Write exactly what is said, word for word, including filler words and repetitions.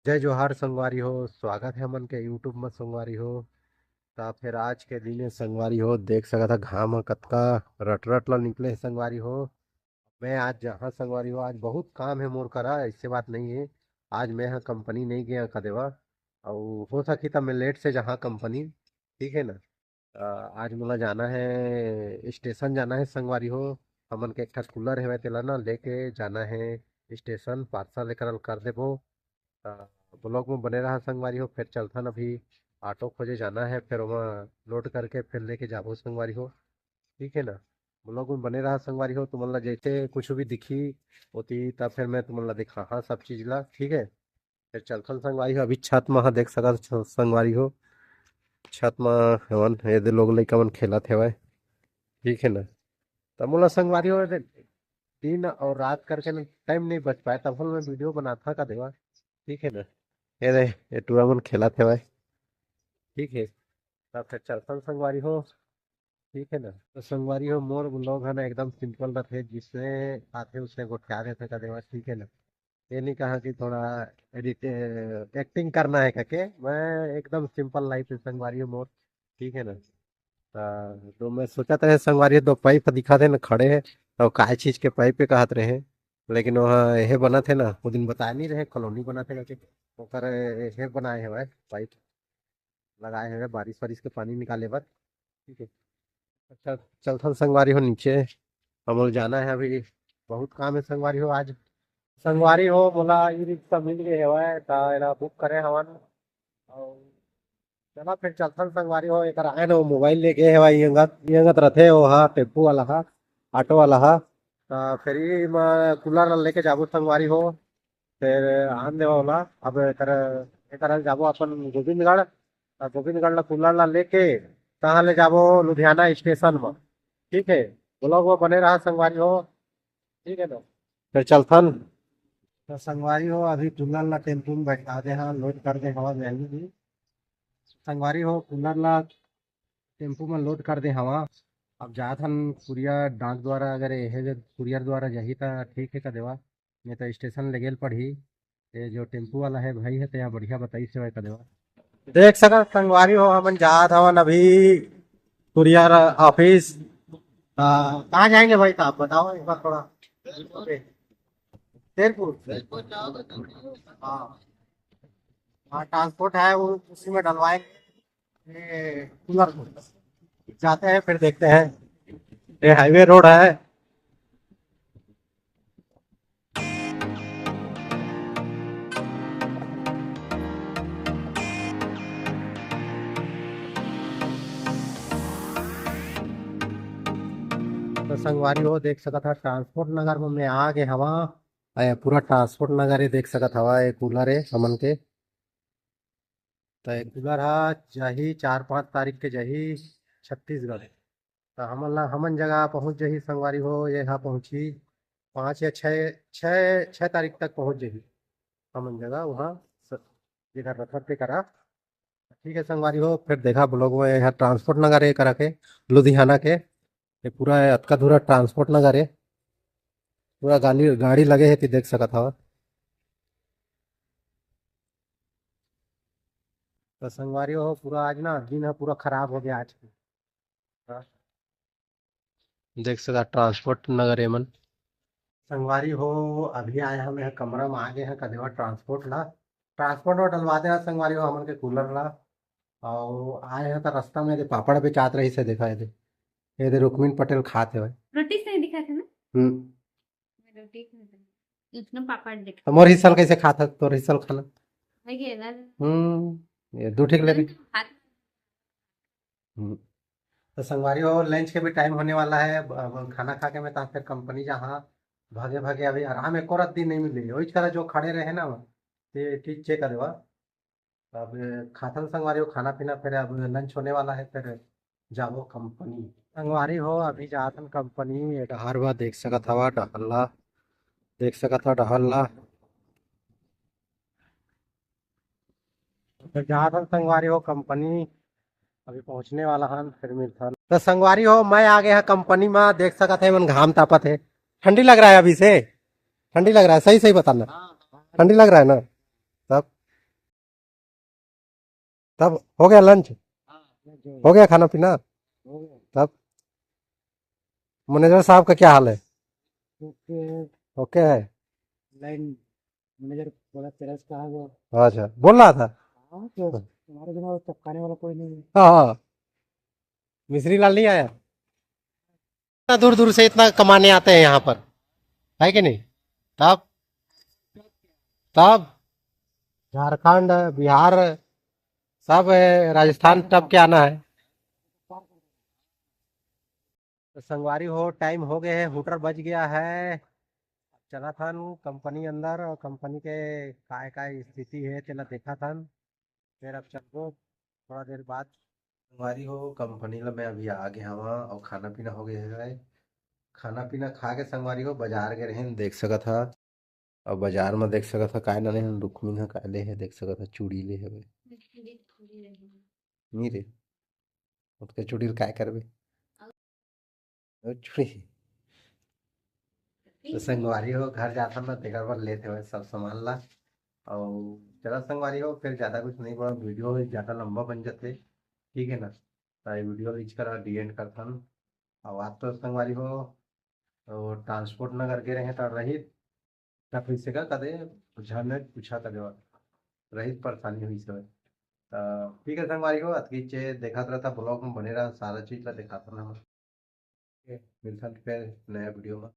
जय जोहार संगवारी हो, स्वागत हे हमन के YouTube म संगवारी हो। त फेर आज के दिन हे संगवारी हो, देख सकत ह घाम ह कतका रट-रट ल निकले हे संगवारी हो। मैं आज जहाँ संगवारी हो, आज बहुत काम हे मोर करा, ऐसे बात नहीं हे। आज मैं ह कंपनी नहीं गया कदेवा, अउ हो सकी त मैं लेट से जहाँ कंपनी, ठीक है ना। अ, आज मोला जाना है, स्टेशन जाना है संगवारी हो। हमन के एक ठा कूलर हेवय, तेला ना लेके जाना है स्टेशन, पार्सल एकरा ल कर देबो। अ, ब्लॉग में बने रहा संगवारी हो, फिर चलथन अभी ऑटो खोजे जाना है, फिर ओमा लोड करके फिर लेके जाबो संगवारी हो, ठीक है ना। ब्लॉग में बने रहा संगवारी हो, तुमन ला जैसे कुछ भी दिखी होती तब फिर मैं तुमन ला दिखा हाँ सब चीज ला, ठीक है। फिर चलथन संगवारी हो, अभी छत म ह देख सकत हो संगवारी हो, छत म हवन, ये दे लोग लइका मन खेलत हेवय, ठीक है ना। त मोला संगवारी हो, ये दे दिन और रात करके ना टाइम नहीं बच पाए, तब मैं वीडियो बनाथा का देवा, ठीक है ना। ये दे, ये टूरा मन खेलत हेवय, ठीक है। तब फिर चलथन संगवारी हो, ठीक है ना। तो संगवारी हो, मोर ब्लॉग है ना एकदम सिंपल रथे, जिसने आथे उसने गोठिया देथे का देवा, ठीक है ना। ये नहीं कहा कि थोड़ा एडिट, एक्टिंग करना है करके, मैं एकदम सिंपल लाइफ है संगवारी हो मोर, ठीक है ना। त तो मैं सोचत रहे संगवारी हो, दो पाइप दिखा थे ना खड़े है, तो काय चीज के पाइप के कहत रहे, लेकिन वहाँ यह बनत है ना, वो दिन बताया नहीं रहे, कॉलोनी बनत है करके, ओकर यह बनाए हवय पाइप, लगाए हवय बारिश वारिश के पानी निकाले बर, ठीक है। अच्छा, चलथन संगवारी हो नीचे, हमन जाना है अभी, बहुत काम है संगवारी हो आज। संगवारी हो, मोला ई रिक्शा मिल गए हवय, त एला बुक करे हवन। अउ चला फिर चलथन संगवारी हो, एकर आए न वो मोबाइल लेके हवय, यंगत, यंगत रथे वो हा, टेम्पू वाला हा, ऑटो वाला हा। त फेरी म कूलर ल लेके जाबो संगवारी हो, फिर आन देवा ओला। अब एकर, एकर जाबो अपन गोविंदगढ़, अउ गोविंदगढ़ ला कूलर ला लेके तहाँ ले जाबो लुधियाना स्टेशन म, ठीक है। ब्लॉग में बने रहा संगवारी हो, ठीक है ना। फिर चलथन। तो संगवारी हो, अभी कूलर ला टेम्पू में बैठा दे हाँ, लोड कर दे हवा जल्दी भी। संगवारी हो, कूलर ला टेम्पू में लोड कर दे हवा। अब जात हन कुरियर डाक द्वारा, अगर यह कुरियर द्वारा जाही त ठीक है का देवा, नहीं तो स्टेशन ले गेल पड़ही। ये जो टेम्पू वाला है भाई है, तो यहाँ बढ़िया बताई सेवा का देवा। देख सकत संगवारी हो, हमन जात हवन अभी कुरियर ऑफिस। आ, कहाँ जाएंगे भाई साहब, बताओ एक बार थोड़ा। शेरपुर। हाँ, हाँ, ट्रांसपोर्ट है, वो उसी में डलवाएंगे। ये कूलर को जाते हैं, फिर देखते हैं। ये हाईवे रोड है। तो संगवारी हो, देख सकत हा, ट्रांसपोर्ट नगर में मैं आ गए हवा। ए, पूरा ट्रांसपोर्ट नगर है, देख सकत हवा, ये कूलर है हमन के। तो ये कूलर हा जाही चार पाँच तारीख के जाही छत्तीसगढ़। तो हमन ला, हमन जगह पहुँच जाही संगवारी हो, ये हा पहुँची पाँच या छः, छः, छः तारीख तक पहुँच जाही हमन जगह वहाँ स-, जेकर रथर के करा। ठीक है संगवारी हो, फिर देखा ब्लॉग में। यहाँ ट्रांसपोर्ट नगर है करा के, लुधियाना के। ये पूरा अतका धूरा ट्रांसपोर्ट नगर है, पूरा गाड़ी, गाड़ी लगे है, ती देख सकत हवा। तो संगवारी हो, पूरा आज ना दिन है, पूरा खराब हो गया आज। हाँ। देख सकत, ट्रांसपोर्ट नगर एमन। संगवारी हो, अभी आए हन, मैं कमरा में आ गए हैं, कदेवा ट्रांसपोर्ट ला, ट्रांसपोर्ट ला डलवा दे संगवारी हो, हमन के कूलर ला। और आए हैं तो रास्ता में दे पापड़ बेचात रही से, देखा ये दे, ये दे रुक्मिन पटेल खात है भाई। रोटी से दिखा थे ना? हम्म। मैं रोटी खाते हैं। उसने पापड़ देख। तो मोर हिस्सा कैसे खात है, तोर हिस्सा खाना? वही है ना। हम्म, ये दू ठीक ले भी। हाथ हम्म। तो संगवारी हो, लंच के भी टाइम होने वाला है। अब, अब खाना खा के मैं तो फिर कंपनी जहाँ भागे भागे अभी आराम, एको रात दिन नहीं मिली। वही करा जो खड़े रहे ना, ये चीज चेक करे बा। अब खाथन संगवारी हो खाना पीना, फिर अब लंच होने वाला है, फिर जाबो कंपनी। संगवारी हो, अभी जाथन कंपनी। ये डहर बा, देख सकत हवा डहर ला, देख सकत हवा डहर ला। तो जात हन संगवारी हो कंपनी, अभी पहुंचने वाला हन, फिर मिलथन। तो संगवारी हो, मैं आ गया कंपनी में, देख सकत है मन घाम तापत है। ठंडी लग रहा है अभी से? ठंडी लग रहा है? सही सही बताना। ठंडी लग रहा है ना? तब तब हो गया लंच? हो गया खाना पीना? तब मैनेजर साहब का क्या हाल है? ओके है। लाइन मैनेजर बोला, "तेरस कहाँ गया?" अच्छा, बोल रहा था। हाँ, तो तुम्हारे बिना वो चपकाने वाला कोई नहीं है। हाँ, हाँ। मिश्री लाल नहीं आया? इतना दूर दूर से इतना कमाने आते हैं यहाँ पर, है कि नहीं? तब तब झारखंड, बिहार, सब है, राजस्थान टप के आना है। तो संगवारी हो, टाइम हो गए है, हुटर बज गया है। अब चला थन कंपनी अंदर और कंपनी के काय काय स्थिति है तेला देखा थन। फिर अब चलबो थोड़ा देर बाद। संगवारी हो, कंपनी ला मैं अभी आ गया हवा और खाना पीना हो गया है। खाना पीना खा के संगवारी हो, बाजार गए रहेन, देख सकत हा। और बाजार में देख सकत हा, काय नाने हम रुक्मिन हा काय ले है, देख सकत हा, चूड़ी ले हवे। नी रे, ओतके चूड़ी ल काय करबे? ओ चूड़ी। तो संगवारी हो, घर जाथन ना, तेकर बर लेत हवे सब सामान ला। और चला संगवारी हो, फिर ज्यादा कुछ नहीं बोला, वीडियो ज्यादा लंबा बन जाते, ठीक है ना? तो ये वीडियो ला इच करा डी एंड करथन। और आज तो संगवारी हो, तो ट्रांसपोर्ट न करके रहे तो रही तक हुई सका कदे, झन पूछा कदे रही परेशानी हुई से। तो ठीक है संगवारी हो, अतकी चे देखत रहता, ब्लॉग में बने रहा, सारा चीज ला दिखाता ना हम। मिलथन फिर नया वीडियो में।